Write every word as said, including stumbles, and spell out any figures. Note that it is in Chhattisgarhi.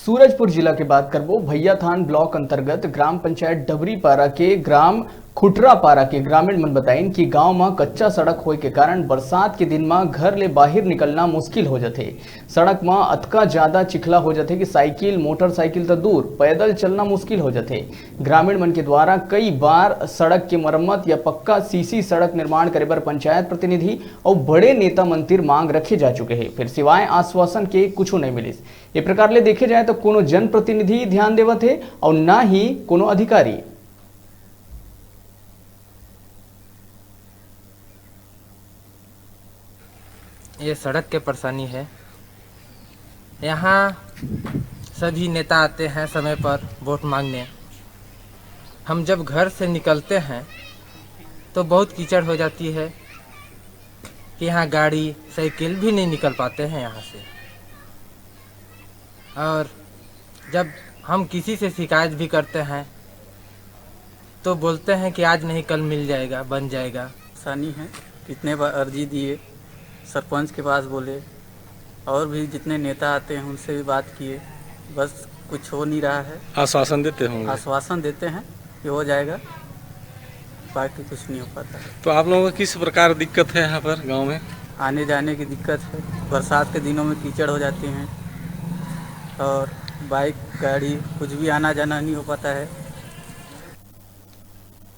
सूरजपुर जिला के बात करबो, भैयाथान ब्लॉक अंतर्गत ग्राम पंचायत डबरीपारा के ग्राम खुटरापारा के ग्रामीण मन बताइन कि गांव म कच्चा सड़क होए के कारण बरसात के दिन म घर ले बाहिर निकलना मुश्किल हो जथे। सड़क म अतका ज्यादा चिखला हो जथे कि साइकिल, मोटरसाइकिल त दूर, पैदल चलना मुश्किल हो जथे। ग्रामीण मन के द्वारा कई बार सड़क के मरम्मत या पक्का सीसी सड़क निर्माण करे बर पंचायत प्रतिनिधि अउ बड़े नेता मन तिर मांग रखे जा चुके हे, फिर सिवाय आश्वासन के कुछू नइ मिलिस। ए प्रकार ले देखे जाए तो कोनो जनप्रतिनिधि ध्यान देवत हे अउ ना ही कोनो अधिकारी। ये सड़क के परेशानी है। यहाँ सभी नेता आते हैं समय पर वोट मांगने। हम जब घर से निकलते हैं तो बहुत कीचड़ हो जाती है कि यहाँ गाड़ी, साइकिल भी नहीं निकल पाते हैं यहाँ से। और जब हम किसी से शिकायत भी करते हैं तो बोलते हैं कि आज नहीं, कल मिल जाएगा, बन जाएगा। आसानी है, कितने बार अर्जी दिए, सरपंच के पास बोले, और भी जितने नेता आते हैं उनसे भी बात किए, बस कुछ हो नहीं रहा है। आश्वासन देते होंगे। आश्वासन देते हैं कि हो जाएगा, बाकी कुछ नहीं हो पाता है। तो आप लोगों को किस प्रकार दिक्कत है यहाँ पर गांव में? आने जाने की दिक्कत है, बरसात के दिनों में कीचड़ हो जाती हैं और बाइक, गाड़ी, कुछ भी आना जाना नहीं हो पाता है।